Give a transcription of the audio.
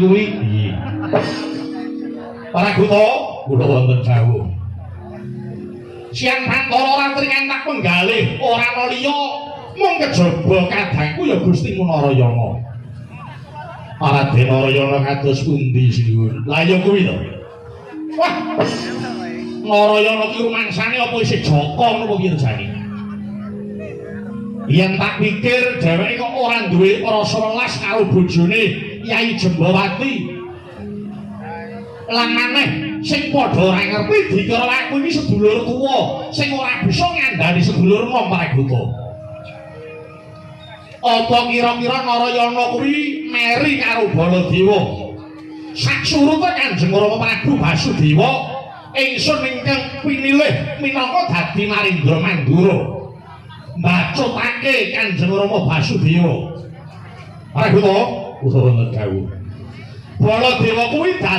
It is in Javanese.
kuwi. Iya. Paraguta, kula wonten dawuh. Siang pantara ora tringantak penggalih, ora ana liya mung kejaba kadangku ya Gusti Munarayana. Raden Narayana kados pundi, Sinuwun? Lah ya kuwi to. Wah. Narayana ki rumangsane apa isih jaka ngono apa piye jane? Yen tak pikir dheweke kok ora duwe rasa welas karo bojone Yai Jembawati. Lan maneh sing padha ora ngerti dikira aku iki sedulur tuwa sing ora bisa ngandani sedulur nom, Paraguta. Apa kira-kira Narayana kuwi meri karo Baladewa? Sak surute Kanjeng Rama Prabu Basudewa, ingsun ingkang pinilih minangka dadi Narendra Mandura. Mbacutake Kanjeng Rama Basudewa. Paraguta, kula wonten dawuh. Baladewa kuwi